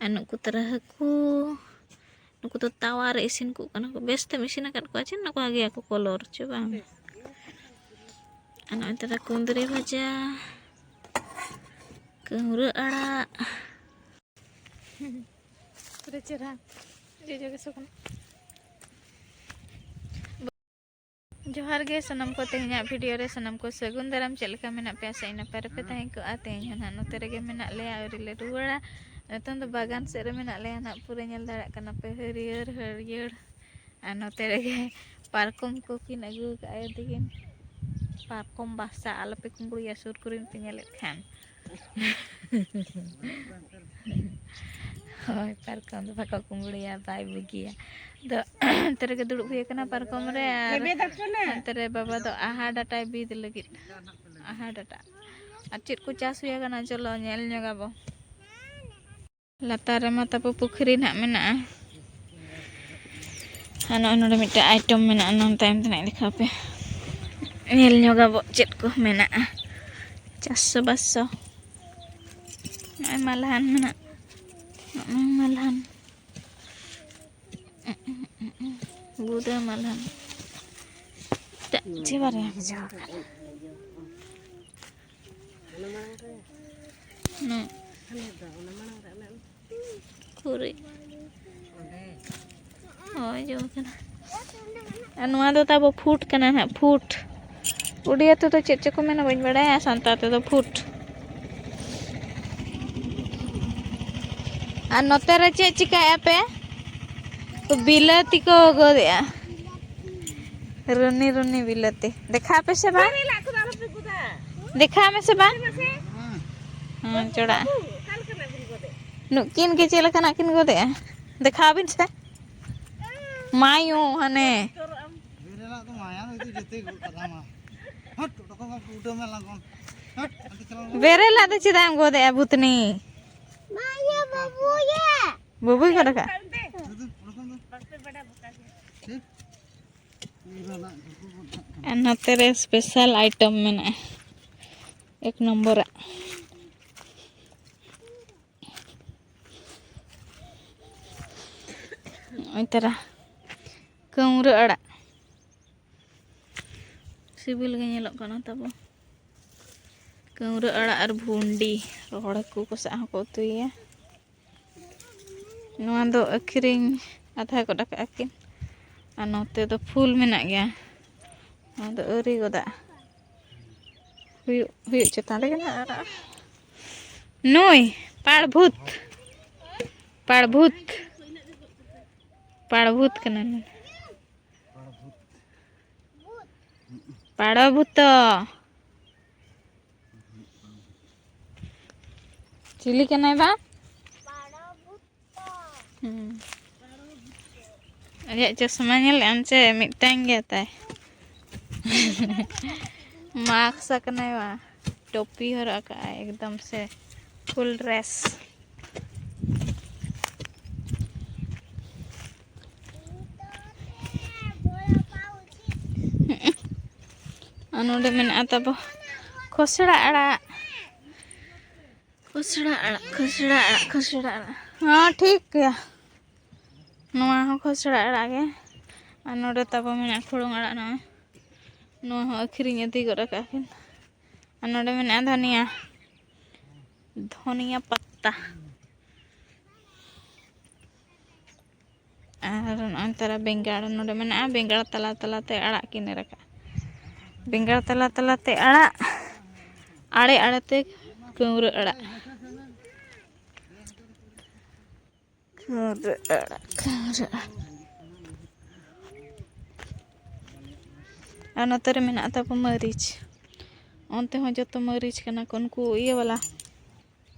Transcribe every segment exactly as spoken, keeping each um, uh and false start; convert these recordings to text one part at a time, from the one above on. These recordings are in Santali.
ᱟᱨ ᱱᱩᱠᱩ ᱛᱟᱨᱟ ᱦᱟᱹᱠᱩ, ᱱᱩᱠᱩ ᱫᱚ ᱛᱟᱣᱟ ᱨᱮ ᱤᱥᱤᱱ ᱠᱚᱜ ᱠᱟᱱᱟ ᱠᱚ᱾ ᱵᱮᱥ ᱛᱮᱢ ᱤᱥᱤᱱ ᱟᱠᱟᱫ ᱠᱚᱣᱟ ᱪᱮ? ᱱᱩᱠᱩ ᱵᱷᱟᱜᱮᱭᱟ ᱠᱚ ᱠᱚᱞᱚᱨ ᱪᱮ ᱵᱟᱝ? ᱟᱨ ᱱᱚᱜᱼᱚᱭ ᱛᱟᱨᱟ ᱠᱩᱸᱫᱽᱨᱤ ᱵᱷᱟᱡᱟ, ᱠᱟᱹᱣᱨᱟᱹ ᱟᱲᱟᱜ᱾ ᱯᱩᱨᱟᱹ ᱪᱮᱦᱨᱟ ᱡᱚᱡᱚ ᱜᱮ ᱥᱚ ᱠᱟᱱᱟ᱾ ᱡᱚᱦᱟᱨ ᱜᱮ ᱥᱟᱱᱟᱢ ᱠᱚ, ᱛᱮᱦᱮᱧᱟᱜ ᱵᱷᱤᱰᱤᱭᱳ ᱨᱮ ᱥᱟᱱᱟᱢ ᱠᱚ ᱥᱟᱹᱜᱩᱱ ᱫᱟᱨᱟᱢ᱾ ᱪᱮᱫ ᱞᱮᱠᱟ ᱢᱮᱱᱟᱜ ᱯᱮᱭᱟ? ᱥᱮ ᱱᱟᱯᱟᱭ ᱨᱮᱯᱮ ᱛᱟᱦᱮᱸ ᱠᱚᱜᱼᱟ? ᱛᱮᱦᱮᱧ ᱦᱚᱸ ᱱᱟᱦᱟᱜ ᱱᱚᱛᱮ ᱨᱮᱜᱮ ᱢᱮᱱᱟᱜ ᱞᱮᱭᱟ, ᱟᱹᱣᱨᱤ ᱞᱮ ᱨᱩᱣᱟᱹᱲᱟ᱾ ᱱᱤᱛᱚᱝ ᱫᱚ ᱵᱟᱜᱟᱱ ᱥᱮᱫ ᱨᱮ ᱢᱮᱱᱟᱜ ᱞᱮᱭᱟ ᱱᱟᱦᱟᱜ, ᱯᱩᱨᱟᱹ ᱧᱮᱞ ᱫᱟᱲᱮᱭᱟᱜ ᱠᱟᱱᱟ ᱯᱮ ᱦᱟᱹᱨᱭᱟᱹᱲ ᱦᱟᱹᱨᱭᱟᱹᱲ᱾ ᱟᱨ ᱱᱚᱛᱮ ᱨᱮᱜᱮ ᱯᱟᱨᱠᱚᱢ ᱠᱚ ᱠᱤᱱ ᱟᱹᱜᱩ ᱟᱠᱟᱫᱼᱟ ᱫᱤᱠᱤᱱ᱾ ᱯᱟᱨᱠᱚᱢ ᱵᱟᱥᱟ ᱟᱞᱚᱯᱮ ᱠᱩᱢᱵᱽᱲᱩᱭᱟ, ᱥᱩᱨ ᱠᱚᱨᱮ ᱯᱮ ᱧᱮᱞᱮᱫ ᱠᱷᱟᱱ᱾ ᱦᱳᱭ, ᱯᱟᱨᱠᱚᱢ ᱫᱚ ᱵᱟᱠᱚ ᱠᱩᱢᱵᱽᱲᱩᱭᱟ, ᱵᱟᱭ ᱵᱩᱜᱤᱭᱟ᱾ ᱟᱫᱚ ᱚᱱᱛᱮ ᱨᱮᱜᱮ ᱫᱩᱲᱩᱵ ᱦᱩᱭ ᱟᱠᱟᱱᱟ ᱯᱟᱨᱠᱚᱢ ᱨᱮ, ᱟᱨ ᱚᱱᱛᱮ ᱨᱮ ᱵᱟᱵᱟ ᱫᱚ ᱟᱦᱟ ᱰᱟᱴᱟᱭ ᱵᱤᱫ ᱞᱟᱹᱜᱤᱫ᱾ ᱟᱦᱟ ᱰᱟᱴᱟ᱾ ᱟᱨ ᱪᱮᱫ ᱠᱚ ᱪᱟᱥ ᱦᱩᱭ ᱟᱠᱟᱱᱟ, ᱪᱚᱞᱚ ᱧᱮᱞ ᱧᱚᱜ ᱟᱵᱚ᱾ ᱞᱟᱛᱟᱨ ᱨᱮᱢᱟ ᱛᱟᱵᱚ ᱯᱩᱠᱷᱨᱤ ᱱᱟᱦᱟᱜ ᱢᱮᱱᱟᱜᱼᱟ᱾ ᱟᱨ ᱱᱚᱜᱼᱚᱭ ᱱᱚᱰᱮ ᱢᱤᱫᱴᱮᱱ ᱟᱭᱴᱮᱢ ᱢᱮᱱᱟᱜᱼᱟ, ᱱᱚᱣᱟ ᱛᱟᱭᱚᱢ ᱛᱮ ᱱᱟᱦᱟᱜ ᱫᱮᱠᱷᱟᱣ ᱯᱮ᱾ ᱧᱮᱞ ᱧᱚᱜ ᱟᱵᱚ ᱪᱮᱫ ᱠᱚ ᱢᱮᱱᱟᱜᱼᱟ᱾ ᱪᱟᱥᱥᱚ ᱵᱟᱥᱥᱚ᱾ ᱱᱚᱜᱼᱚᱭ ᱢᱟᱞᱦᱟᱱ ᱢᱮᱱᱟᱜ, ᱱᱚᱜᱼᱚᱭ ᱢᱟᱞᱦᱟᱱ᱾ ᱵᱩᱫᱟᱹ ᱢᱟᱞᱦᱟᱱ᱾ ᱮᱴᱟᱜ ᱪᱮ ᱵᱟᱨᱭᱟ ᱜᱮ ᱡᱚ ᱟᱠᱟᱱᱟ᱾ ᱱᱚ-, ᱠᱷᱩᱨᱤ᱾ ᱦᱳᱭ, ᱡᱚ ᱠᱟᱱᱟ᱾ ᱟᱨ ᱱᱚᱣᱟ ᱫᱚ ᱛᱟᱵᱚ ᱯᱷᱩᱴ ᱠᱟᱱᱟ ᱱᱟᱦᱟᱜ, ᱯᱷᱩᱴ᱾ ᱩᱰᱤᱭᱟ ᱛᱮᱫᱚ ᱪᱮᱫ ᱪᱚᱠᱚ ᱢᱮᱱᱟ, ᱵᱟᱹᱧ ᱵᱟᱲᱟᱭᱟ, ᱥᱟᱱᱛᱟᱲ ᱛᱮᱫᱚ ᱯᱷᱩᱴ᱾ ᱟᱨ ᱱᱚᱛᱮ ᱨᱮ ᱪᱮᱫ ᱪᱤᱠᱟᱹᱭᱮᱫᱼᱟ ᱯᱮ? ᱵᱤᱞᱟᱹᱛᱤ ᱠᱚ ᱜᱚᱫᱮᱜᱼᱟ᱾ ᱨᱩᱱᱤ ᱨᱩᱱᱤ ᱵᱤᱞᱟᱹᱛᱤ᱾ ᱫᱮᱠᱷᱟᱣ ᱯᱮ ᱥᱮ ᱵᱟᱝ? ᱫᱮᱠᱷᱟᱣ ᱢᱮ ᱥᱮ ᱵᱟᱝ? ᱦᱮᱸ, ᱪᱚᱲᱟᱜ᱾ ᱱᱩᱠᱤᱱ ᱜᱮ ᱪᱮᱫ ᱞᱮᱠᱟᱱᱟᱜ ᱠᱤᱱ ᱜᱚᱫᱮᱜᱼᱟ? ᱫᱮᱠᱷᱟᱣ ᱵᱤᱱ ᱥᱮ᱾ ᱢᱟᱭᱳ ᱦᱟᱱᱮ᱾ ᱵᱮᱨᱮᱞᱟᱜ ᱫᱚ ᱢᱟᱭᱟ ᱫᱚ ᱤᱫᱤ ᱡᱚᱛᱚᱭ ᱜᱚᱫ ᱠᱟᱫᱟ ᱢᱟ᱾ ᱦᱟᱴ, ᱚᱰᱚᱠᱚᱜ ᱢᱟ ᱩᱰᱟᱹᱣ ᱢᱮ ᱞᱟᱝᱜᱚᱱ᱾ ᱦᱟᱴ, ᱚᱸᱰᱮ ᱪᱟᱞᱟᱣ ᱢᱮ᱾ ᱵᱮᱨᱮᱞᱟᱜ ᱫᱚ ᱪᱮᱫᱟᱜ ᱮᱢ ᱜᱚᱫᱮᱜᱼᱟ ᱵᱷᱩᱛᱱᱤ? ᱢᱟᱭᱟ ᱵᱟᱹᱵᱩ ᱭᱟ᱾ ᱵᱟᱹᱵᱩᱭ ᱜᱚᱫ ᱟᱠᱟᱫ? ᱩᱰᱩᱠ, ᱩᱰᱩᱠ, ᱩᱰᱩᱠ᱾ ᱴᱷᱤᱠ? ᱵᱮᱨᱮᱞᱟᱜ ᱫᱚᱠᱚ ᱜᱚᱫ ᱠᱟᱜ ᱠᱟᱱᱟ᱾ ᱟᱨ ᱱᱚᱛᱮ ᱨᱮ ᱥᱯᱮᱥᱟᱞ ᱟᱭᱴᱮᱢ ᱢᱮᱱᱟᱜᱼᱟ, ᱮᱠ ᱱᱚᱢᱵᱚᱨᱟᱜ᱾ ᱱᱚᱜᱼᱚᱭ ᱛᱟᱨᱟ ᱠᱟᱹᱣᱨᱟᱹ ᱟᱲᱟᱜ, ᱥᱤᱵᱤᱞ ᱜᱮ ᱧᱮᱞᱚᱜ ᱠᱟᱱᱟ ᱛᱟᱵᱚ᱾ ᱠᱟᱹᱣᱨᱟᱹ ᱟᱲᱟᱜ ᱟᱨ ᱵᱷᱩᱱᱰᱤ, ᱨᱚᱦᱚᱲ ᱦᱟᱹᱠᱩ ᱠᱚ ᱥᱟᱶ ᱦᱚᱸᱠᱚ ᱩᱛᱩᱭᱟ᱾ ᱱᱚᱣᱟ ᱫᱚ ᱟᱹᱠᱷᱨᱤᱧ ᱟᱫᱷᱟ ᱜᱚᱫ ᱟᱠᱟᱜᱼᱟ ᱠᱤᱱ, ᱟᱨ ᱱᱚᱛᱮ ᱫᱚ ᱯᱷᱩᱞ ᱢᱮᱱᱟᱜ ᱜᱮᱭᱟ᱾ ᱱᱚᱣᱟ ᱫᱚ ᱟᱹᱣᱨᱤ ᱜᱚᱫᱟᱜ ᱦᱩᱭᱩᱜ, ᱦᱩᱭᱩᱜ ᱪᱮᱛᱟᱱ ᱨᱮᱜᱮ ᱱᱟᱜ ᱟᱨᱟᱜᱼᱟ᱾ ᱱᱩᱭ ᱯᱟᱲ ᱵᱷᱩᱛ, ᱯᱟᱲ ᱵᱷᱩᱛ, ᱯᱟᱲ ᱵᱷᱩᱛ ᱠᱟᱱᱟ ᱱᱩᱭ᱾ ᱯᱟᱲᱚ ᱵᱷᱩᱛᱚ᱾ ᱪᱤᱞᱤ ᱠᱟᱱᱟᱭ ᱵᱟ? ᱦᱩᱸ᱾ ᱟᱭᱟᱜ ᱪᱚᱥᱢᱟ ᱧᱮᱞᱮᱫ ᱟᱢ ᱪᱮ? ᱢᱤᱫᱴᱟᱝ ᱜᱮ ᱛᱟᱭ᱾ ᱢᱟᱠᱥ ᱟᱠᱟᱱᱟᱭ ᱵᱟ, ᱴᱳᱯᱤ ᱦᱚᱨᱚᱜ ᱟᱠᱟᱫᱟᱭ ᱮᱠᱫᱚᱢ ᱥᱮ, ᱯᱷᱩᱞ ᱰᱨᱮᱥ᱾ ᱟᱨ ᱱᱚᱰᱮ ᱢᱮᱱᱟᱜᱼᱟ ᱛᱟᱵᱚ ᱠᱷᱚᱥᱲᱟ ᱟᱲᱟᱜ᱾ ᱠᱷᱚᱥᱲᱟ ᱟᱲᱟᱜ, ᱠᱷᱚᱥᱲᱟ ᱟᱲᱟᱜ, ᱠᱷᱚᱥᱲᱟ ᱟᱲᱟᱜ᱾ ᱦᱚᱸ, ᱴᱷᱤᱠ ᱜᱮᱭᱟ᱾ ᱱᱚᱣᱟ ᱦᱚᱸ ᱠᱷᱚᱥᱲᱟ ᱟᱲᱟᱜ ᱜᱮ᱾ ᱟᱨ ᱱᱚᱰᱮ ᱛᱟᱵᱚ ᱢᱮᱱᱟᱜᱼᱟ ᱠᱷᱩᱲᱩᱝ ᱟᱲᱟᱜ, ᱱᱚᱜᱼᱚᱭ᱾ ᱱᱚᱣᱟ ᱦᱚᱸ ᱟᱹᱠᱷᱨᱤᱧ ᱤᱫᱤ ᱜᱚᱫ ᱟᱠᱟᱫ ᱠᱤᱱ᱾ ᱟᱨ ᱱᱚᱰᱮ ᱢᱮᱱᱟᱜᱼᱟ ᱫᱷᱚᱱᱤᱭᱟ, ᱫᱷᱚᱱᱤᱭᱟ ᱯᱟᱛᱟ᱾ ᱟᱨ ᱱᱚᱜᱼᱚᱭ ᱛᱟᱨᱟ ᱵᱮᱸᱜᱟᱲ ᱱᱚᱰᱮ ᱢᱮᱱᱟᱜᱼᱟ, ᱵᱮᱸᱜᱟᱲ ᱛᱟᱞᱟ ᱛᱟᱞᱟᱛᱮ ᱟᱲᱟᱜ ᱠᱤᱱ ᱮᱨ ᱟᱠᱟᱫᱼᱟ᱾ ᱵᱮᱸᱜᱟᱲ ᱛᱟᱞᱟ ᱛᱟᱞᱟᱛᱮ ᱟᱲᱟᱜ, ᱟᱲᱮ ᱟᱲᱮᱛᱮ ᱠᱟᱹᱣᱨᱟᱹ ᱟᱲᱟᱜ᱾ ᱠᱟᱹᱣᱨᱟᱹ ᱟᱲᱟᱜ, ᱠᱟᱹᱣᱨᱟᱹ ᱟᱲᱟᱜ᱾ ᱟᱨ ᱱᱚᱛᱮ ᱨᱮ ᱢᱮᱱᱟᱜ ᱛᱟᱵᱚ ᱢᱟᱹᱨᱤᱪ᱾ ᱚᱱᱛᱮ ᱦᱚᱸ ᱡᱚᱛᱚ ᱢᱟᱹᱨᱤᱪ ᱠᱟᱱᱟ ᱠᱚ, ᱩᱱᱠᱩ ᱤᱭᱟᱹ ᱵᱟᱞᱟ,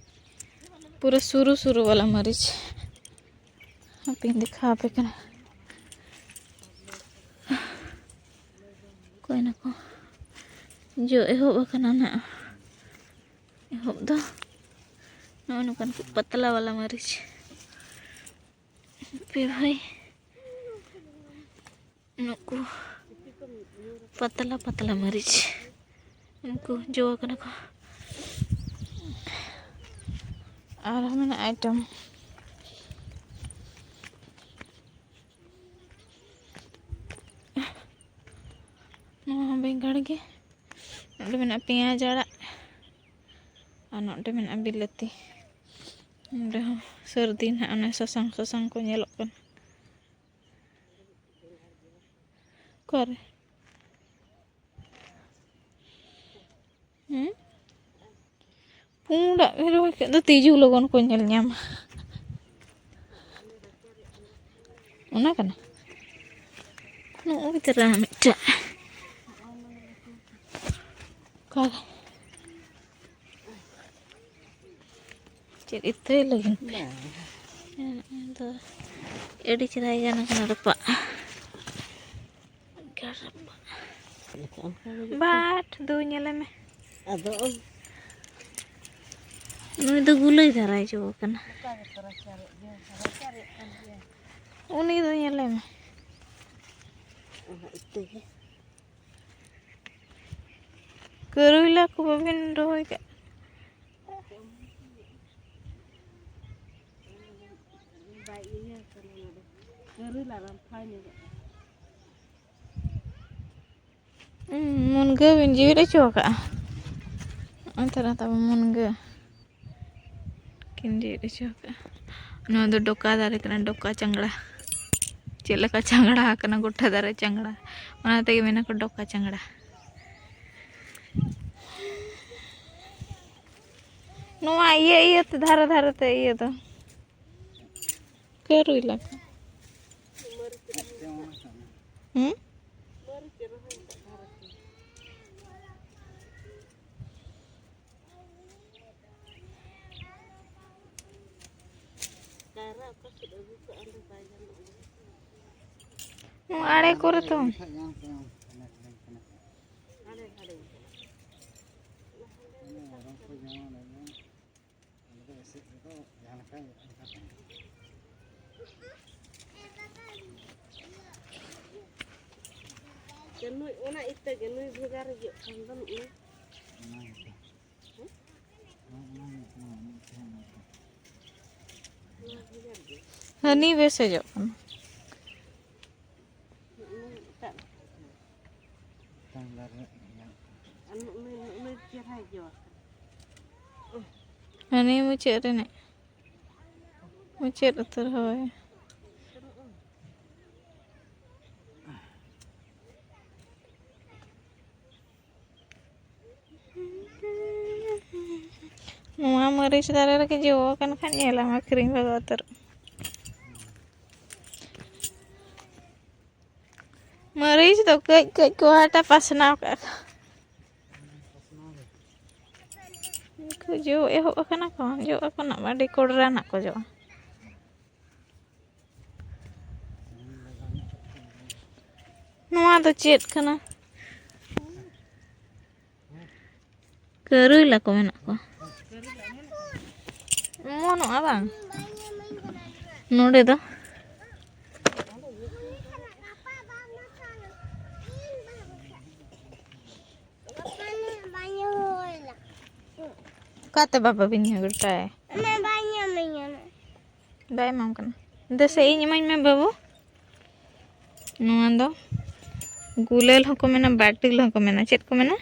ᱯᱩᱨᱟᱹ ᱥᱩᱨᱩ ᱥᱩᱨᱩ ᱵᱟᱞᱟ ᱢᱟᱹᱨᱤᱪ᱾ ᱦᱟᱯᱮᱧ ᱫᱮᱠᱷᱟᱣ ᱟᱯᱮ ᱠᱟᱱᱟ᱾ ᱚᱠᱚᱭ ᱱᱟᱠᱚ? ᱡᱚ ᱮᱦᱚᱵ ᱟᱠᱟᱱᱟ ᱱᱟᱜ᱾ ᱮᱦᱚᱵ ᱫᱚ ᱱᱚᱜᱼᱚ ᱱᱚᱝᱠᱟᱱ ᱠᱚ ᱯᱟᱛᱞᱟ ᱵᱟᱞᱟ ᱢᱟᱹᱨᱤᱪ᱾ ᱯᱮ ᱵᱷᱟᱹᱭ, ᱱᱩᱠᱩ ᱯᱟᱛᱞᱟ ᱯᱟᱛᱞᱟ ᱢᱟᱹᱨᱤᱪ, ᱩᱱᱠᱩ ᱡᱚ ᱠᱟᱱᱟ ᱠᱚ᱾ ᱟᱨᱦᱚᱸ ᱢᱮᱱᱟᱜᱼᱟ item᱾ ᱜᱮ᱾ ᱱᱚᱰᱮ ᱢᱮᱱᱟᱜᱼᱟ ᱯᱮᱸᱭᱟᱡᱽ ᱟᱲᱟᱜ, ᱟᱨ ᱱᱚᱰᱮ ᱢᱮᱱᱟᱜᱼᱟ ᱵᱤᱞᱟᱹᱛᱤ᱾ ᱱᱚᱰᱮ ᱦᱚᱸ ᱥᱟᱹᱨᱫᱤ ᱱᱟᱦᱟᱜ ᱚᱱᱮ ᱥᱟᱥᱟᱝ ᱥᱟᱥᱟᱝ ᱠᱚ ᱧᱮᱞᱚᱜ ᱠᱟᱱᱟ᱾ ᱚᱠᱟᱨᱮ? ᱦᱩᱸ? ᱯᱩᱸᱰᱟᱜ ᱜᱮ ᱨᱚᱦᱚᱭ ᱠᱮᱫ ᱫᱚ, ᱛᱤᱡᱩ ᱞᱚᱜᱚᱱ ᱠᱚ ᱧᱮᱞ ᱧᱟᱢᱟ᱾ ᱚᱱᱟ ᱠᱟᱱᱟ᱾ ᱱᱚᱜᱼᱚᱭ ᱛᱟᱨᱟ ᱢᱤᱫᱴᱟᱜ᱾ ᱚᱠᱟᱨᱮ? ᱪᱮᱫ ᱤᱛᱟᱹᱭ ᱞᱟᱹᱜᱤᱫ ᱯᱮ? ᱵᱟᱝ᱾ ᱦᱮᱸ, ᱟᱫᱚ ᱟᱹᱰᱤ ᱪᱮᱦᱨᱟᱭ ᱜᱟᱱ ᱠᱟᱱᱟ ᱨᱟᱯᱟᱜ᱾ ᱚᱱᱠᱟ ᱜᱮ᱾ ᱵᱟᱴ ᱫᱩ ᱧᱮᱞᱮ ᱢᱮ᱾ ᱟᱫᱚ ᱱᱩᱭ ᱫᱚ ᱜᱩᱞᱟᱹᱭ ᱫᱷᱟᱨᱟᱭ ᱡᱚ ᱟᱠᱟᱱᱟ᱾ ᱚᱱᱠᱟ ᱜᱮᱛᱚ ᱨᱟᱪᱟᱨᱮᱫ ᱜᱮᱭᱟ, ᱨᱟᱪᱟᱨᱮᱫ ᱠᱟᱱ ᱜᱮᱭᱟ᱾ ᱩᱱᱤ ᱫᱚ ᱧᱮᱞᱮ ᱢᱮ᱾ ᱚᱱᱟ ᱤᱛᱟᱹ ᱜᱮ᱾ ᱠᱟᱹᱨᱩᱭᱞᱟ ᱠᱚ ᱵᱟᱵᱤᱱ ᱨᱚᱦᱚᱭ ᱠᱟᱜ? ᱵᱟᱭ ᱤᱭᱟᱹ ᱠᱟᱱᱟ ᱱᱚᱰᱮ᱾ ᱠᱟᱹᱨᱩᱭᱞᱟ ᱨᱟᱢᱯᱷᱟ ᱧᱚᱜᱚᱜ ᱠᱟᱱᱟ᱾ ᱦᱩᱸ, ᱢᱩᱱᱜᱟᱹ ᱵᱤᱱ ᱡᱤᱣᱤᱫ ᱦᱚᱪᱚ ᱟᱠᱟᱜᱼᱟ᱾ ᱱᱚᱜᱼᱚᱭ ᱛᱟᱨᱟ ᱛᱟᱵᱚᱱ ᱢᱩᱱᱜᱟᱹ᱾ ᱠᱤᱱ ᱡᱤᱣᱤᱫ ᱦᱚᱪᱚ ᱟᱠᱟᱜᱼᱟ᱾ ᱱᱚᱣᱟ ᱫᱚ ᱰᱚᱠᱟ ᱫᱟᱨᱮ ᱠᱟᱱᱟ, ᱰᱚᱠᱟ ᱪᱟᱝᱲᱟ᱾ ᱪᱮᱫ ᱞᱮᱠᱟ ᱪᱟᱝᱲᱟ ᱟᱠᱟᱱᱟ, ᱜᱚᱴᱟ ᱫᱟᱨᱮ ᱪᱟᱝᱲᱟ᱾ ᱚᱱᱟ ᱛᱮᱜᱮ ᱢᱮᱱᱟ ᱠᱚ ᱰᱚᱠᱟ ᱪᱟᱝᱲᱟ᱾ ᱱᱚᱣᱟ ᱤᱭᱟᱹ, ᱤᱭᱟᱹ ᱛᱮ, ᱫᱷᱟᱨᱮ ᱫᱷᱟᱨᱮ ᱛᱮ ᱤᱭᱟᱹ ᱫᱚ᱾ ᱠᱟᱹᱨᱩᱭᱞᱟ ᱠᱚ᱾ ᱦᱩᱸ? ᱱᱚᱣᱟ ᱟᱲᱮ ᱠᱚᱨᱮ ᱛᱚ᱾ ᱱᱩᱭ ᱚᱱᱟ ᱤᱛᱟᱹ ᱜᱮ, ᱱᱩᱭ ᱵᱷᱮᱜᱟᱨ ᱦᱤᱡᱩᱜ ᱠᱷᱟᱱ ᱫᱚ ᱱᱩᱭ᱾ ᱦᱟᱹᱱᱤ ᱵᱮᱥᱮᱡᱚᱜ ᱠᱟᱱᱟ᱾ ᱱᱩᱭ ᱮᱴᱟᱜ᱾ ᱢᱤᱫᱴᱟᱝ ᱫᱟᱨᱮ᱾ ᱪᱮᱫ ᱨᱤᱱᱤᱡ? ᱢᱩᱪᱟᱹᱫ ᱩᱛᱟᱹᱨ, ᱦᱳᱭ᱾ ᱱᱚᱣᱟ ᱢᱟᱹᱨᱤᱪ ᱫᱟᱨᱮ ᱨᱮᱜᱮ ᱡᱚ ᱟᱠᱟᱱ ᱠᱷᱟᱱ ᱧᱮᱞᱟᱢ, ᱟᱹᱠᱷᱨᱤᱧ ᱵᱷᱟᱜᱟᱣ ᱩᱛᱟᱹᱨᱚᱜ᱾ ᱢᱟᱹᱨᱤᱪ ᱫᱚ ᱠᱟᱹᱡ ᱠᱟᱹᱡ ᱠᱚ ᱦᱟᱴᱟ ᱯᱟᱥᱱᱟᱣ ᱠᱟᱜᱼᱟ ᱠᱚ᱾ ᱩᱱᱠᱩ ᱡᱚ ᱮᱦᱚᱵ ᱟᱠᱟᱱᱟ ᱠᱚ, ᱡᱚ ᱟᱠᱟᱱᱟ, ᱟᱹᱰᱤ ᱠᱚᱰᱨᱟ ᱱᱟᱜ ᱠᱚ ᱡᱚᱜᱼᱟ᱾ ᱱᱚᱣᱟ ᱫᱚ ᱪᱮᱫ ᱠᱟᱱᱟ? ᱠᱟᱹᱨᱟᱹᱭᱞᱟ ᱠᱚ ᱢᱮᱱᱟᱜ ᱠᱚᱣᱟ᱾ ᱚᱢᱚᱱᱚᱜᱼᱟ ᱵᱟᱝ? ᱱᱚᱰᱮ ᱫᱚ᱾ ᱚᱠᱟᱛᱮ ᱵᱟᱵᱟ ᱵᱤᱱ ᱦᱟᱹᱜᱲ ᱠᱟᱭ? ᱵᱟᱭ ᱮᱢᱟᱢ ᱠᱟᱱᱟ᱾ ᱫᱮᱥᱮ ᱤᱧ ᱤᱢᱟᱹᱧ ᱢᱮ ᱵᱟᱹᱵᱩ᱾ ᱱᱚᱣᱟ ᱫᱚ ᱜᱩᱞᱟᱹᱞ ᱦᱚᱸᱠᱚ ᱢᱮᱱᱟ, ᱵᱟᱹᱴᱩᱞ ᱦᱚᱸᱠᱚ ᱢᱮᱱᱟ᱾ ᱪᱮᱫ ᱠᱚ ᱢᱮᱱᱟ?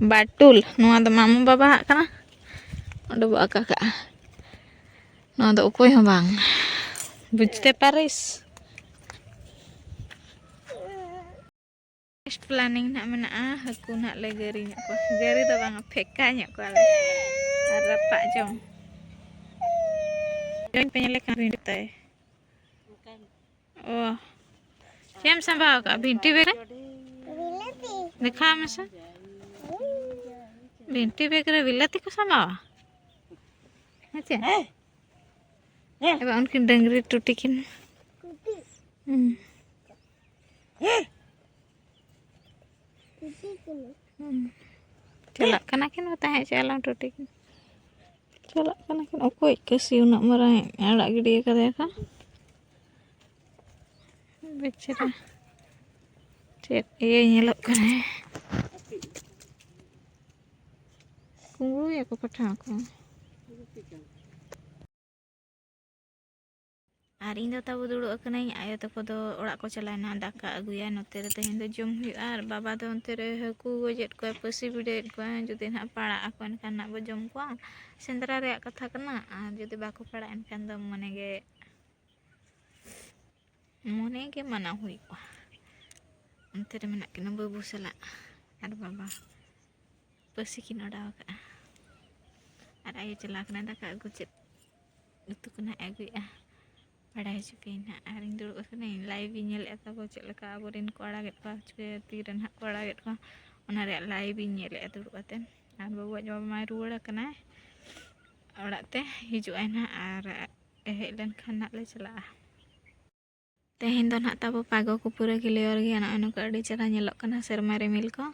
ᱵᱟᱹᱴᱩᱞ᱾ ᱱᱚᱣᱟ ᱫᱚ ᱢᱟᱢᱩ ᱵᱟᱵᱟ ᱦᱟᱜ ᱠᱟᱱᱟ, ᱚᱸᱰᱮ ᱵᱚ ᱟᱠᱟ ᱠᱟᱜᱼᱟ᱾ ᱱᱚᱣᱟ ᱫᱚ ᱚᱠᱚᱭ ᱦᱚᱸ ᱵᱟᱝ᱾ ᱵᱩᱡᱽᱛᱮ ᱯᱟᱨᱤᱥ? Next planning ᱱᱟᱜ ᱢᱮᱱᱟᱜᱼᱟ, ᱦᱟᱹᱠᱩ ᱱᱟᱜ ᱞᱮ ᱜᱟᱹᱨᱤ ᱧᱚᱜ ᱠᱚᱣᱟ᱾ ᱜᱟᱹᱨᱤ ᱫᱚ ᱵᱟᱝᱟ, ᱯᱷᱮᱠᱟ ᱧᱚᱜ ᱠᱚᱣᱟᱞᱮ᱾ ᱟᱨ ᱨᱟᱯᱟᱜ ᱡᱚᱢ᱾ ᱡᱚᱢ ᱯᱮ ᱧᱮᱞᱮ ᱠᱷᱟᱱ ᱨᱤᱱ ᱛᱟᱭ᱾ ᱚ, ᱪᱮᱫ ᱮᱢ ᱥᱟᱢᱵᱟᱣ ᱟᱠᱟᱫᱼᱟ ᱵᱷᱤᱱᱴᱤ ᱵᱮᱜᱽ ᱨᱮ? ᱫᱮᱠᱷᱟᱣ ᱢᱮᱥᱮ᱾ ᱵᱷᱤᱱᱴᱤ ᱵᱮᱜᱽ ᱨᱮ ᱵᱤᱞᱟᱹᱛᱤ ᱠᱚ ᱥᱟᱢᱵᱟᱣᱟ? ᱦᱮᱸ ᱪᱮ? ᱮ ᱵᱟ, ᱩᱱᱠᱤᱱ ᱰᱟᱹᱝᱨᱤ ᱴᱩᱴᱤ ᱠᱤᱱ᱾ ᱦᱩᱸ᱾ ᱦᱩᱸ᱾ ᱪᱟᱞᱟᱜ ᱠᱟᱱᱟ ᱠᱤᱱ, ᱛᱟᱦᱮᱸ ᱦᱚᱪᱚ ᱟᱞᱟᱝ ᱴᱩᱴᱤ ᱠᱤᱱ᱾ ᱪᱟᱞᱟᱜ ᱠᱟᱱᱟ ᱠᱤᱱ᱾ ᱚᱠᱚᱭ ᱠᱟᱹᱥᱤ ᱩᱱᱟᱹᱜ ᱢᱟᱨᱟᱝ ᱟᱲᱟᱜ ᱜᱤᱰᱤ ᱟᱠᱟᱫᱮᱭᱟ ᱠᱚ? ᱵᱮᱪᱟᱨᱟ᱾ ᱪᱮᱫ ᱤᱭᱟᱹ ᱧᱮᱞᱚᱜ ᱠᱟᱱᱟ᱾ ᱠᱩᱢᱵᱽᱲᱩᱭᱟᱠᱚ ᱯᱟᱴᱷᱟ ᱠᱚ᱾ ᱟᱨ ᱤᱧ ᱫᱚ ᱛᱟᱵᱚ ᱫᱩᱲᱩᱵ ᱟᱠᱟᱱᱟᱹᱧ, ᱟᱭᱳ ᱛᱟᱠᱚ ᱫᱚ ᱚᱲᱟᱜ ᱠᱚ ᱪᱟᱞᱟᱣᱮᱱᱟ, ᱫᱟᱠᱟ ᱟᱹᱜᱩᱭᱟ, ᱱᱚᱛᱮ ᱨᱮ ᱛᱮᱦᱮᱧ ᱫᱚ ᱡᱚᱢ ᱦᱩᱭᱩᱜᱼᱟ᱾ ᱟᱨ ᱵᱟᱵᱟ ᱫᱚ ᱚᱱᱛᱮ ᱨᱮ ᱦᱟᱹᱠᱩ ᱜᱚᱡᱮᱫ ᱠᱚᱣᱟ, ᱯᱟᱹᱥᱤ ᱵᱤᱰᱟᱹᱣᱮᱫ ᱠᱚᱣᱟ, ᱡᱩᱫᱤ ᱱᱟᱦᱟᱜ ᱯᱟᱲᱟᱜ ᱟᱠᱚ ᱮᱱᱠᱷᱟᱱ ᱱᱟᱦᱟᱜ ᱵᱚ ᱡᱚᱢ ᱠᱚᱣᱟ, ᱥᱮᱸᱫᱽᱨᱟ ᱨᱮᱭᱟᱜ ᱠᱟᱛᱷᱟ ᱠᱟᱱᱟ᱾ ᱟᱨ ᱡᱩᱫᱤ ᱵᱟᱠᱚ ᱯᱟᱲᱟᱜ ᱮᱱᱠᱷᱟᱱ ᱫᱚ ᱢᱚᱱᱮ ᱜᱮ ᱢᱚᱱᱮ ᱜᱮ ᱢᱟᱱᱟᱣ ᱦᱩᱭᱩᱜᱼᱟ᱾ ᱚᱱᱛᱮ ᱨᱮ ᱢᱮᱱᱟᱜ ᱠᱤᱱᱟ ᱵᱟᱹᱵᱩ ᱥᱟᱞᱟᱜ ᱟᱨ ᱵᱟᱵᱟ, ᱯᱟᱹᱥᱤ ᱠᱤᱱ ᱚᱰᱟᱣ ᱟᱠᱟᱫᱼᱟ᱾ ᱟᱨ ᱟᱭᱳ ᱪᱟᱞᱟᱣ ᱠᱟᱱᱟᱭ ᱫᱟᱠᱟ ᱟᱹᱜᱩ, ᱪᱮᱫ ᱩᱛᱩ ᱠᱚ ᱱᱟᱦᱟᱜ ᱮ ᱟᱹᱜᱩᱭᱮᱫᱼᱟ, ᱵᱟᱲᱟᱭ ᱦᱚᱪᱚ ᱯᱮᱭᱟᱹᱧ ᱱᱟᱦᱟᱜ᱾ ᱟᱨ ᱤᱧ ᱫᱩᱲᱩᱵ ᱟᱠᱟᱱᱟᱹᱧ, ᱞᱟᱭᱤᱵᱷ ᱤᱧ ᱧᱮᱞᱮᱫᱼᱟ ᱛᱟᱵᱚ ᱪᱮᱫ ᱞᱮᱠᱟ ᱟᱵᱚᱨᱮᱱ ᱠᱚ ᱟᱲᱟᱜᱮᱫ ᱠᱚᱣᱟ, ᱪᱮ ᱛᱤᱨᱮ ᱱᱟᱦᱟᱜ ᱠᱚ ᱟᱲᱟᱜᱮᱫ ᱠᱚᱣᱟ, ᱚᱱᱟ ᱨᱮᱭᱟᱜ ᱞᱟᱭᱤᱵᱷ ᱤᱧ ᱧᱮᱞᱮᱫᱼᱟ ᱫᱩᱲᱩᱵ ᱠᱟᱛᱮ᱾ ᱟᱨ ᱵᱟᱹᱵᱩᱣᱟᱜ ᱡᱟᱢᱟᱭ ᱨᱩᱣᱟᱹᱲ ᱟᱠᱟᱱᱟᱭ ᱚᱲᱟᱜ ᱛᱮ, ᱦᱤᱡᱩᱜ ᱟᱭ ᱱᱟᱦᱟᱜ᱾ ᱟᱨ ᱦᱮᱡ ᱞᱮᱱᱠᱷᱟᱱ ᱱᱟᱦᱟᱜ ᱞᱮ ᱪᱟᱞᱟᱜᱼᱟ᱾ ᱛᱮᱦᱮᱧ ᱫᱚ ᱱᱟᱦᱟᱜ ᱛᱟᱵᱚ ᱯᱟᱜᱚ ᱠᱚ ᱯᱩᱨᱟᱹ ᱠᱞᱤᱭᱟᱨ ᱜᱮᱭᱟ᱾ ᱱᱚᱜᱼᱚᱭ ᱱᱚᱝᱠᱟ ᱟᱹᱰᱤ ᱪᱮᱦᱨᱟ ᱧᱮᱞᱚᱜ ᱠᱟᱱᱟ ᱥᱮᱨᱢᱟ ᱨᱤᱢᱤᱞ ᱠᱚ,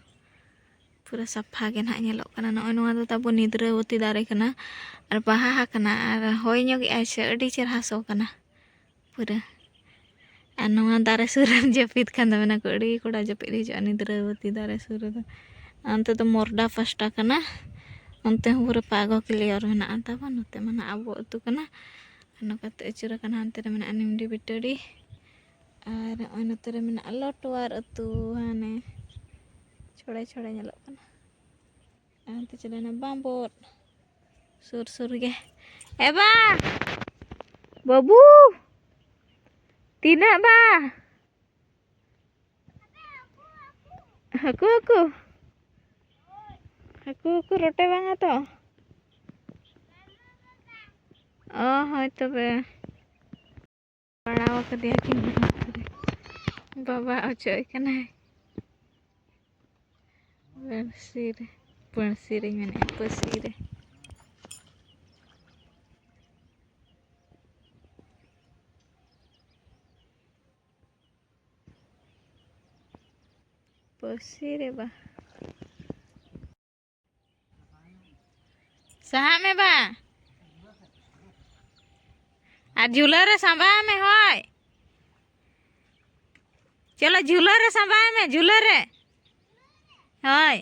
ᱯᱩᱨᱟᱹ ᱥᱟᱯᱷᱟ ᱜᱮ ᱱᱟᱦᱟᱜ ᱧᱮᱞᱚᱜ ᱠᱟᱱᱟ᱾ ᱱᱚᱜᱼᱚᱭ ᱱᱚᱣᱟ ᱫᱚ ᱛᱟᱵᱚ ᱱᱤᱫᱽᱨᱟᱹᱣᱚᱛᱤ ᱫᱟᱨᱮ ᱠᱟᱱᱟ ᱟᱨ ᱵᱟᱦᱟ ᱟᱠᱟᱱᱟ, ᱟᱨ ᱦᱚᱭ ᱧᱚᱜᱮᱜᱼᱟᱭ ᱥᱮ ᱟᱹᱰᱤ ᱪᱮᱦᱨᱟ ᱥᱚ ᱠᱟᱱᱟ ᱯᱩᱨᱟᱹ᱾ ᱟᱨ ᱱᱚᱣᱟ ᱫᱟᱨᱮ ᱥᱩᱨ ᱨᱮᱢ ᱡᱟᱹᱯᱤᱫ ᱠᱷᱟᱱ ᱫᱚ ᱢᱮᱱᱟ ᱠᱚ ᱟᱹᱰᱤ ᱠᱚᱲᱟ ᱡᱟᱹᱯᱤᱫ ᱦᱤᱡᱩᱜᱼᱟ ᱱᱤᱫᱽᱨᱟᱹᱣᱚᱛᱤ ᱫᱟᱨᱮ ᱥᱩᱨ ᱨᱮᱫᱚ᱾ ᱚᱱᱛᱮ ᱫᱚ ᱢᱚᱨᱰᱟ ᱯᱟᱥᱴᱟ ᱠᱟᱱᱟ, ᱚᱱᱛᱮ ᱦᱚᱸ ᱯᱩᱨᱟᱹ ᱯᱟᱜᱚ ᱠᱞᱤᱭᱟᱨ ᱢᱮᱱᱟᱜᱼᱟ ᱛᱟᱵᱚ᱾ ᱱᱚᱛᱮ ᱢᱟ ᱱᱟᱦᱟᱜ ᱟᱵᱚ ᱟᱹᱛᱩ ᱠᱟᱱᱟ᱾ ᱟᱨ ᱱᱚᱝᱠᱟᱛᱮ ᱟᱹᱪᱩᱨ ᱟᱠᱟᱱᱟ, ᱦᱟᱱᱛᱮ ᱨᱮ ᱢᱮᱱᱟᱜᱼᱟ ᱱᱤᱢᱰᱤ ᱵᱤᱴᱟᱹᱰᱤ, ᱟᱨ ᱱᱚᱜᱼᱚᱭ ᱱᱚᱛᱮ ᱨᱮ ᱢᱮᱱᱟᱜᱼᱟ ᱞᱚᱴᱣᱟᱨ ᱟᱹᱛᱩ, ᱦᱟᱱᱮ ᱪᱷᱚᱲᱮ ᱪᱷᱚᱲᱮ ᱧᱮᱞᱚᱜ ᱠᱟᱱᱟ᱾ ᱟᱨ ᱦᱟᱱᱛᱮ ᱪᱟᱞᱟᱣᱮᱱᱟ ᱵᱟᱢᱵᱚᱫ, ᱥᱩᱨ ᱥᱩᱨ ᱜᱮ᱾ ᱮ ᱵᱟ! ᱵᱟᱹᱵᱩ! ᱛᱤᱱᱟᱹᱜ ᱵᱟ? ᱦᱟᱹᱠᱩ, ᱦᱟᱹᱠᱩ᱾ ᱦᱟᱹᱠᱩ, ᱦᱟᱹᱠᱩ ᱨᱚᱴᱮ ᱵᱟᱝᱟ ᱛᱚ? ᱚ, ᱦᱳᱭ ᱛᱚᱵᱮ᱾ ᱯᱟᱲᱟᱣ ᱟᱠᱟᱫᱮᱭᱟ ᱠᱤᱱ᱾ ᱵᱟᱵᱟ ᱚᱪᱚᱜ ᱮ ᱠᱟᱱᱟᱭ᱾ ᱯᱟᱹᱲᱥᱤ ᱨᱮ, ᱯᱟᱹᱲᱥᱤ ᱨᱮᱧ ᱢᱮᱱᱮᱫᱼᱟ, ᱯᱟᱹᱥᱤ ᱨᱮ᱾ ᱯᱟᱹᱥᱤ ᱨᱮ ᱵᱟ᱾ ᱥᱟᱦᱟᱜ ᱢᱮ ᱵᱟ᱾ ᱟᱨ ᱡᱷᱩᱞᱟᱹ ᱨᱮ ᱥᱟᱸᱵᱟᱣ ᱢᱮ, ᱦᱳᱭ᱾ ᱪᱚᱞᱚ, ᱡᱷᱩᱞᱟᱹ ᱨᱮ ᱥᱟᱸᱵᱟᱣ ᱢᱮ, ᱡᱷᱩᱞᱟᱹ ᱨᱮ᱾ ᱦᱳᱭ᱾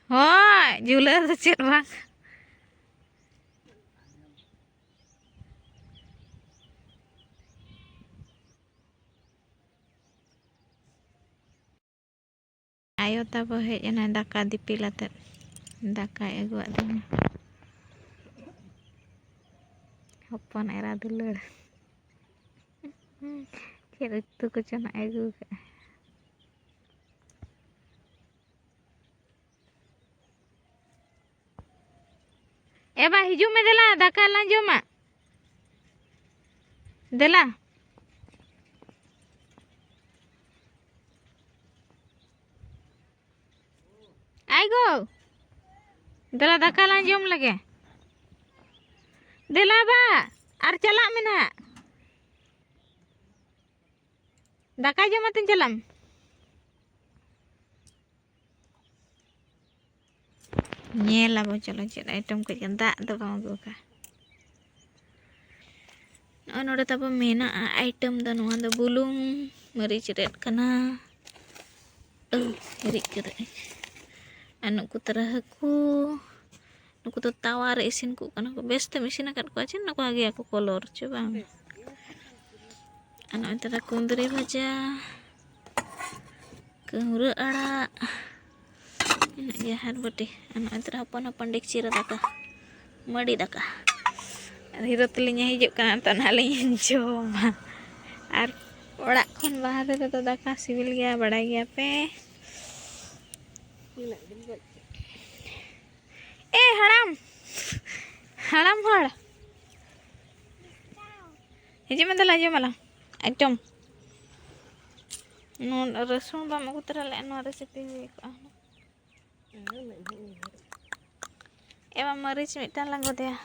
ᱦᱳᱭ, ᱡᱷᱩᱞᱟᱹ ᱨᱮ ᱪᱮᱫ ᱵᱟᱝ᱾ ᱟᱭᱳ ᱛᱟᱵᱚ ᱦᱮᱡ ᱮᱱᱟᱭ ᱫᱟᱠᱟ ᱫᱤᱯᱤᱞ ᱟᱛᱮᱫ᱾ ᱫᱟᱠᱟᱭ ᱟᱹᱜᱩᱣᱟᱫ ᱫᱤᱧᱟ᱾ ᱦᱚᱯᱚᱱ ᱮᱨᱟ ᱫᱩᱞᱟᱹᱲ᱾ ᱪᱮᱫ ᱩᱛᱩ ᱠᱚᱪᱚ ᱱᱟᱜ ᱮ ᱟᱹᱜᱩ ᱠᱟᱜᱼᱟ᱾ ᱮ ᱵᱟ, ᱦᱤᱡᱩᱜ ᱢᱮ ᱫᱮᱞᱟ, ᱫᱟᱠᱟ ᱞᱟᱝ ᱡᱚᱢᱟ᱾ ᱫᱮᱞᱟ᱾ ᱟᱭ ᱜᱳ, ᱫᱮᱞᱟ ᱫᱟᱠᱟ ᱞᱟᱝ ᱡᱚᱢ ᱞᱮᱜᱮ᱾ ᱫᱮᱞᱟ ᱵᱟ, ᱟᱨ ᱪᱟᱞᱟᱜ ᱢᱮ ᱱᱟᱦᱟᱜ᱾ ᱫᱟᱠᱟ ᱡᱚᱢ ᱟᱛᱮᱧ ᱪᱟᱞᱟᱜ ᱢᱮ᱾ ᱧᱮᱞ ᱟᱵᱚ, ᱪᱚᱞᱚ ᱪᱮᱫ item ᱠᱚ ᱦᱮᱡ ᱠᱟᱱᱟ᱾ ᱫᱟᱜ ᱫᱚ ᱵᱟᱝ ᱟᱹᱜᱩ ᱟᱠᱟᱫ᱾ ᱱᱚᱜᱼᱚᱭ ᱱᱚᱰᱮ ᱛᱟᱵᱚ ᱢᱮᱱᱟᱜᱼᱟ item ᱫᱚ, ᱱᱚᱣᱟ ᱫᱚ ᱵᱩᱞᱩᱝ, ᱢᱟᱹᱨᱤᱪ ᱨᱮᱫ ᱠᱟᱱᱟ, ᱟᱹ, ᱦᱤᱨᱤᱡ ᱠᱟᱫᱟᱭ᱾ ᱟᱨ ᱱᱩᱠᱩ ᱛᱟᱨᱟ ᱦᱟᱹᱠᱩ, ᱱᱩᱠᱩ ᱫᱚ ᱛᱟᱣᱟ ᱨᱮ ᱤᱥᱤᱱ ᱠᱚᱜ ᱠᱟᱱᱟ ᱠᱚ᱾ ᱵᱮᱥ ᱛᱮᱢ ᱤᱥᱤᱱ ᱟᱠᱟᱫ ᱠᱚᱣᱟ ᱪᱮ? ᱱᱩᱠᱩ ᱜᱮᱭᱟ ᱠᱚ colour ᱪᱮ ᱵᱟᱝ? ᱟᱨ ᱱᱚᱜᱼᱚᱭ ᱛᱟᱨᱟ ᱠᱩᱸᱫᱽᱨᱤ ᱵᱷᱟᱡᱟ, ᱠᱟᱹᱣᱨᱟᱹ ᱟᱲᱟᱜ, ᱢᱮᱱᱟᱜ ᱜᱮᱭᱟ ᱦᱟᱨ ᱵᱟᱹᱴᱤ᱾ ᱟᱨ ᱱᱚᱜᱼᱚᱭ ᱛᱟᱨᱟ ᱦᱚᱯᱚᱱ ᱦᱚᱯᱚᱱ ᱰᱮᱠᱪᱤ ᱨᱮ ᱫᱟᱠᱟ, ᱢᱟᱹᱰᱤ ᱫᱟᱠᱟ᱾ ᱟᱨ ᱦᱤᱨᱳ ᱛᱟᱹᱞᱤᱧ ᱮ ᱦᱤᱡᱩᱜ ᱠᱟᱱᱟ, ᱱᱤᱛᱚᱜ ᱱᱟᱦᱟᱜ ᱞᱤᱧ ᱡᱚᱢᱟ᱾ ᱟᱨ ᱚᱲᱟᱜ ᱠᱷᱚᱱ ᱵᱟᱦᱨᱮ ᱨᱮᱫᱚ ᱫᱟᱠᱟ ᱥᱤᱵᱤᱞ ᱜᱮᱭᱟ, ᱵᱟᱲᱟᱭ ᱜᱮᱭᱟ ᱯᱮ᱾ ᱮ ᱦᱟᱲᱟᱢ, ᱦᱟᱲᱟᱢ ᱦᱚᱲ, ᱦᱤᱡᱩᱜ ᱢᱮ ᱫᱮᱞᱟ, ᱡᱚᱢ ᱟᱞᱟᱝ᱾ ᱮᱠᱫᱚᱢ ᱱᱚᱣᱟ ᱨᱟᱹᱥᱩᱱ ᱵᱟᱢ ᱟᱹᱜᱩ ᱛᱚᱨᱟ ᱞᱮᱫᱼᱟ, ᱱᱚᱣᱟ recipe ᱦᱩᱭ ᱠᱚᱜᱼᱟ ᱦᱩᱱᱟᱹᱝ᱾ ᱮ ᱢᱟ, ᱢᱟᱹᱨᱤᱪ ᱢᱤᱫᱴᱟᱝ ᱞᱟᱝ ᱜᱚᱫᱮᱭᱟ᱾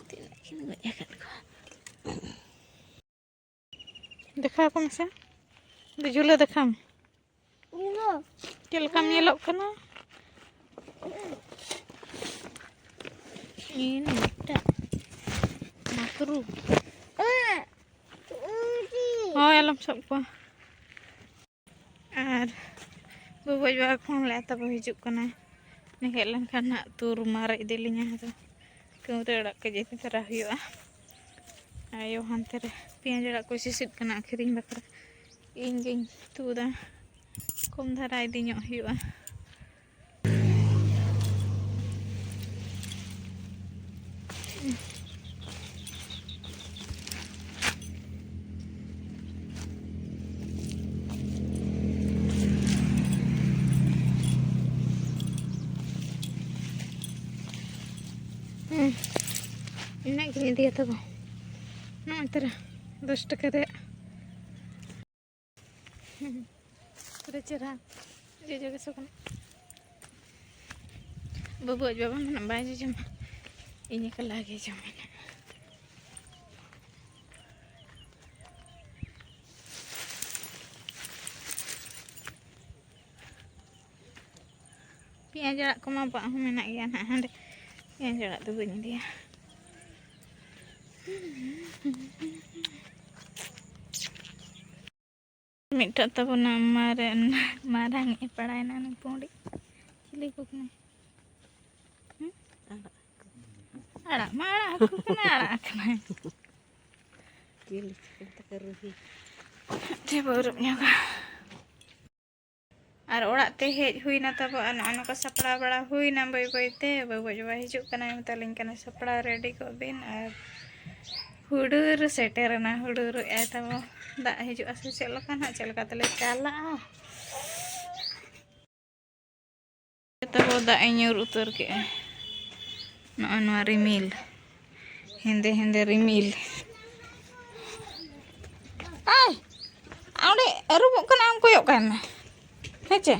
ᱛᱤᱱᱟᱹᱜ ᱠᱤᱱ ᱜᱚᱡ ᱟᱠᱟᱫ ᱠᱚᱣᱟ᱾ ᱫᱮᱠᱷᱟᱣ ᱠᱚ ᱢᱮᱥᱮ, ᱫᱮ ᱡᱷᱩᱞᱟᱹ ᱫᱮᱠᱷᱟᱣ ᱢᱮ᱾ ᱪᱮᱫ ᱞᱮᱠᱟᱢ ᱧᱮᱞᱚᱜ ᱠᱟᱱᱟ? ᱤᱧ ᱢᱤᱫᱴᱟᱝ ᱢᱟᱠᱨᱩ᱾ ᱦᱳᱭ, ᱟᱞᱚᱢ ᱥᱟᱵ ᱠᱚᱣᱟ᱾ ᱟᱨ ᱵᱩᱵᱩᱡ ᱵᱟᱵᱟ ᱯᱷᱳᱱ ᱞᱮᱫᱼᱟ, ᱛᱟᱵᱚ ᱦᱤᱡᱩᱜ ᱠᱟᱱᱟᱭ᱾ ᱩᱱᱤ ᱦᱮᱡ ᱞᱮᱱᱠᱷᱟᱱ ᱦᱟᱸᱜ ᱛᱩᱨ ᱢᱟᱨᱮ ᱤᱫᱤ ᱞᱤᱧᱟ, ᱟᱫᱚ ᱠᱟᱹᱣᱨᱟᱹ ᱟᱲᱟᱜ ᱠᱚ ᱤᱫᱤ ᱛᱚᱨᱟ ᱦᱩᱭᱩᱜᱼᱟ᱾ ᱟᱭᱳ ᱦᱟᱱᱛᱮ ᱨᱮ ᱯᱮᱸᱭᱟᱡᱽ ᱟᱲᱟᱜ ᱠᱚᱭ ᱥᱤᱥᱤᱫ ᱠᱟᱱᱟ ᱟᱹᱠᱷᱨᱤᱧ ᱵᱟᱠᱷᱨᱟ᱾ ᱤᱧ ᱜᱤᱧ ᱛᱩᱫᱟ, ᱠᱚᱢ ᱫᱷᱟᱨᱟ ᱤᱫᱤ ᱧᱚᱜ ᱦᱩᱭᱩᱜᱼᱟ᱾ ᱦᱩᱸ, ᱤᱱᱟᱹᱜ ᱜᱤᱧ ᱤᱫᱤᱭᱟ ᱛᱚᱵᱮ᱾ ᱱᱚᱜᱼᱚᱭ ᱛᱟᱨᱟ ᱫᱚᱥ ᱴᱟᱠᱟ ᱨᱮᱭᱟᱜ᱾ ᱯᱩᱨᱟᱹ ᱪᱮᱦᱨᱟ ᱡᱚᱡᱚ ᱜᱮ ᱥᱚ ᱠᱟᱱᱟ᱾ ᱵᱟᱹᱵᱩ ᱟᱡ ᱵᱟᱵᱟ ᱢᱮᱱᱟ ᱵᱟᱭ ᱡᱚᱡᱚᱢᱟ, ᱤᱧ ᱮᱠᱞᱟ ᱜᱮ ᱡᱚᱢᱟᱹᱧ᱾ ᱯᱮᱸᱭᱟᱡᱽ ᱟᱲᱟᱜ ᱠᱚᱢᱟ ᱵᱟᱝ ᱦᱚᱸ ᱢᱮᱱᱟᱜ ᱜᱮᱭᱟ ᱱᱟᱦᱟᱜ ᱦᱟᱸᱰᱮ᱾ ᱯᱮᱸᱭᱟᱡᱽ ᱟᱲᱟᱜ ᱫᱚ ᱵᱟᱹᱧ ᱤᱫᱤᱭᱟ᱾ ᱢᱤᱫᱴᱟᱜ ᱛᱟᱵᱚᱱᱟ ᱢᱟᱨᱮ-, ᱢᱟᱨᱟᱝ ᱮ ᱯᱟᱲᱟᱭᱮᱱᱟ ᱱᱩᱭ ᱯᱩᱸᱰᱤᱡ᱾ ᱪᱤᱞᱤ ᱠᱚ ᱠᱟᱱᱟᱭ? ᱦᱩᱸ? ᱟᱲᱟᱜ ᱢᱟ ᱟᱲᱟᱜ ᱦᱟᱹᱠᱩ ᱠᱟᱱᱟᱭ, ᱟᱲᱟᱜ ᱠᱟᱱᱟᱭ᱾ ᱪᱤᱞᱤ ᱪᱤᱠᱟᱹ ᱛᱟᱠᱚ ᱨᱩᱦᱤ? ᱪᱮᱫ ᱵᱚ ᱟᱹᱨᱩᱵ ᱧᱚᱜᱟ? ᱟᱨ ᱚᱲᱟᱜ ᱛᱮ ᱦᱮᱡ ᱦᱩᱭᱱᱟ ᱛᱟᱵᱚ, ᱟᱨ ᱱᱚᱜᱼᱚ ᱱᱚᱝᱠᱟ ᱥᱟᱯᱲᱟᱣ ᱵᱟᱲᱟ ᱦᱩᱭᱱᱟ ᱵᱟᱹᱭ ᱵᱟᱹᱭ ᱛᱮ᱾ ᱵᱟᱹᱵᱩ ᱟᱡ ᱵᱟᱵᱟ ᱦᱤᱡᱩᱜ ᱠᱟᱱᱟᱭ, ᱢᱮᱛᱟᱞᱤᱧ ᱠᱟᱱᱟᱭ, "ᱥᱟᱯᱲᱟᱣ ᱨᱮᱰᱤ ᱠᱚᱜ ᱵᱤᱱ ᱟᱨ ᱦᱩᱰᱩᱨ ᱥᱮᱴᱮᱨᱮᱱᱟ, ᱦᱩᱰᱩᱨᱮᱜᱼᱟᱭ ᱛᱟᱵᱚ᱾ ᱫᱟᱜ ᱦᱤᱡᱩᱜᱼᱟ ᱥᱮ ᱪᱮᱫ ᱞᱮᱠᱟ ᱱᱟᱦᱟᱜ, ᱪᱮᱫ ᱞᱮᱠᱟ ᱛᱮᱞᱮ ᱪᱟᱞᱟᱜᱼᱟ?" ᱛᱟᱵᱚ ᱫᱟᱜ ᱮ ᱧᱩᱨ ᱩᱛᱟᱹᱨ ᱠᱮᱜᱼᱟ᱾ ᱱᱚᱜᱼᱚᱭ ᱱᱚᱣᱟ ᱨᱤᱢᱤᱞ, ᱦᱮᱸᱫᱮ ᱦᱮᱸᱫᱮ ᱨᱤᱢᱤᱞ᱾ ᱟᱭ, ᱚᱸᱰᱮ ᱟᱹᱨᱩᱵᱚᱜ ᱠᱟᱱᱟ, ᱟᱢ ᱠᱚᱭᱚᱜ ᱠᱟᱭ ᱢᱮ, ᱦᱮᱸ ᱪᱮ?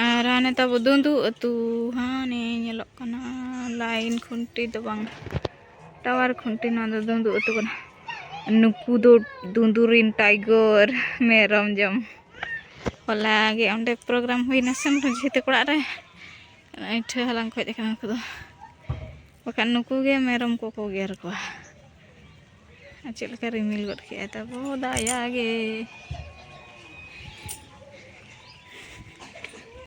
ᱟᱨ ᱦᱟᱱᱮ ᱛᱟᱵᱚ ᱫᱩᱸᱫᱩ ᱟᱹᱛᱩ, ᱦᱟᱱᱮ ᱧᱮᱞᱚᱜ ᱠᱟᱱᱟ ᱞᱟᱭᱤᱱ ᱠᱷᱩᱱᱴᱤ ᱫᱚ ᱵᱟᱝ, ᱴᱟᱣᱟᱨ ᱠᱷᱩᱱᱴᱤ, ᱱᱚᱣᱟ ᱫᱚ ᱫᱩᱸᱫᱩ ᱟᱹᱛᱩ ᱠᱟᱱᱟ᱾ ᱱᱩᱠᱩ ᱫᱚ ᱫᱩᱸᱫᱩ ᱨᱤᱱ ᱴᱟᱭᱜᱚᱨ ᱢᱮᱨᱚᱢ ᱡᱚᱢ᱾ ᱦᱚᱞᱟ ᱜᱮ ᱚᱸᱰᱮ ᱯᱨᱳᱜᱨᱟᱢ ᱦᱩᱭᱱᱟ ᱥᱮ ᱢᱟᱹᱡᱷᱤ ᱛᱟᱠᱚ ᱚᱲᱟᱜ ᱨᱮ, ᱟᱹᱭᱴᱷᱟᱹ ᱦᱟᱞᱟᱝ ᱠᱚ ᱦᱮᱡ ᱟᱠᱟᱱᱟ ᱩᱱᱠᱩ ᱫᱚ, ᱵᱟᱠᱷᱟᱱ ᱱᱩᱠᱩ ᱜᱮ ᱢᱮᱨᱚᱢ ᱠᱚᱠᱚ ᱜᱮᱨ ᱠᱚᱣᱟ᱾ ᱟᱨ ᱪᱮᱫ ᱞᱮᱠᱟ ᱨᱤᱢᱤᱞ ᱜᱚᱫ ᱠᱮᱜᱼᱟᱭ ᱛᱟᱵᱚ ᱫᱟᱭᱟ ᱜᱮ᱾